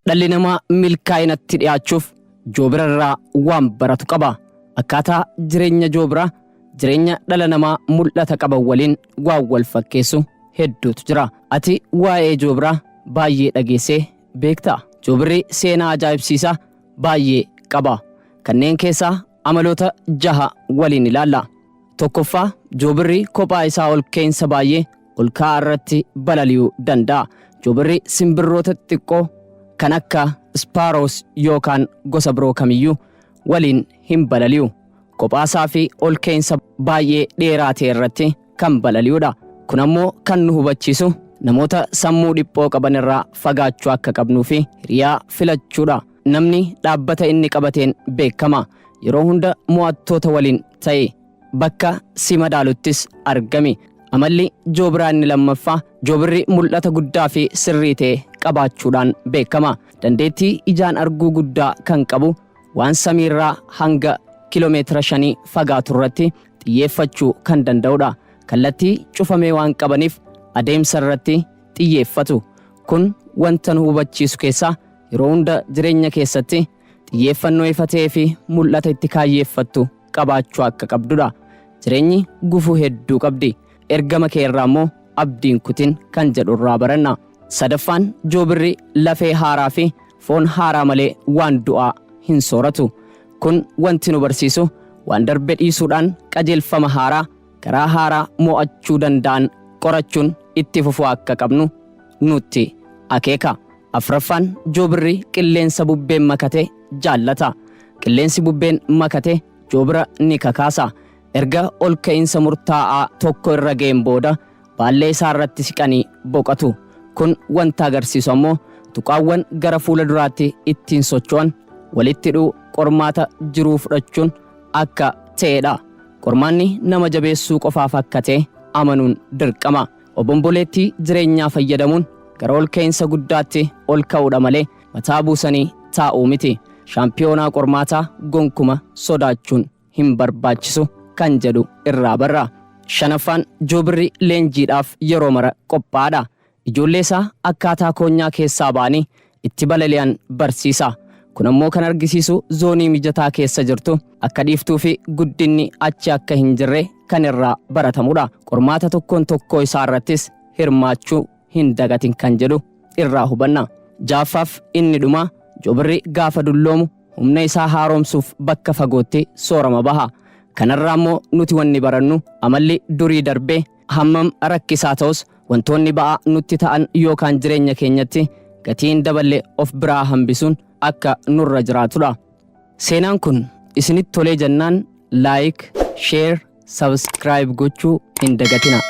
Dhalli namaa milkaa'inatti dhi'aachuuf joobira irraa waan baratu qaba. Akkaataa jireenya joobiraa jireenya dhala namaa mul'ata qaban waliin waan wal fakkeessu hedduutu jira. Ati waa'ee joobiraa baay'ee dhageessee beektaa? Joobirri seenaa ajaa'ibsiisaa baay'ee qaba. Kanneen keessaa amaloota jaha waliin ilaalla. Tokkoffaa, joobirri kophaa isaa ol ka'iinsa baay'ee ol ka'aa irratti balali'uu danda'a. Joobirri simbirroota xixiqqoo kan akka sparrows yookaan gosa biroo kamiyyuu waliin hin balali'u. Kophaasaa fi ol ka'iinsa baay'ee dheeraa ta'e irratti kan balali'udha. Kun ammoo kan nu hubachiisu namoota sammuu dhiphoo qaban irraa fagaachuu akka qabnuu fi hiriyaa filachuudha. Namni dhaabbata inni qabateen beekama. Yeroo hunda mo'attoota waliin ta'i. Bakka si madaaluttis argami. Amalli joobiraa inni lammaffaa, joobirri mul'ata guddaa fi sirrii ta'e qabaachuudhaan beekama. Dandeettii ijaan arguu guddaa kan qabu, waan samiirraa hanga kiiloomeetira 5 fagaatu irratti xiyyeeffachuu kan danda'udha. Kallattii cufamee waan qabaniif adeemsa irratti xiyyeeffatu. Kun wanta nu hubachiisu keessaa yeroo hunda jireenya keessatti xiyyeeffannoo ifa ta'ee fi mul'ata itti kaayyeeffattu qabaachuu akka qabdudha. Jireenyi gufuu hedduu qabdi. Ergama kee irraa immoo abdiin kutin kan jedhu irraa baranna. Sadaffaan, joobirri lafee haaraa fi foon haaraa malee waan du'aa hin sooratu. Kun wanti nu barsiisu waan darbe dhiisuudhaan qajeelfama haaraa karaa haaraa mo'achuu danda'an qorachuun itti fufuu akka qabnu nutti akeeka. Afraffaan, joobirri qilleensa bubbeen makate jaallata. Qilleensi bubbeen makate joobira ni kakaasa. Erga ol ka'iinsa murtaa'aa tokko irra ga'een booda baallee isaa irratti siqanii boqatu. Kun wanta agarsiisu ammoo tuqaawwan gara fuula duraatti ittiin socho'an walitti hidhuu qormaata jiruu fudhachuun akka ta'edha. Qormaanni nama jabeessuu qofaaf akka ta'e amanuun dirqama. Obomboleettii jireenyaa fayyadamuun gara ol ka'iinsa guddaatti ol ka'uudha malee mataa buusanii taa'uu miti. Shaampiyoonaa qormaataa gonkuma sodaachuun hin barbaachisu kan jedhu irraa barra. Shanaffaan, joobirri leenjiidhaaf yeroo mara qophaa'aadha. Ijoollee isaa akkaataa koonyaa keessaa ba'anii itti balali'an barsiisa. Kun ammoo kan argisiisu zoonii mijataa keessa jirtu akka dhiiftuu fi guddinni achi akka hin jirre kan irraa baratamudha. Qormaata tokkoon tokkoo isaa irrattis hirmaachuu hin dagatin kan jedhu irraa hubanna. Ja'affaaf inni dhumaa, joobirri gaafa dulloomu humna isaa haaromsuuf bakka fagootti soorama baha. Kanarraa immoo nuti wanni barannu amalli durii darbee hammam rakkisaa ta'us wantoonni ba'aa nutti ta'an yookaan jireenya keenyatti gatii hin daballe of biraa hambisuun akka nurra jiraatudha. Seenaan kun isinitti tolee jennaan like, share, subscribe gochuu hin dagatina.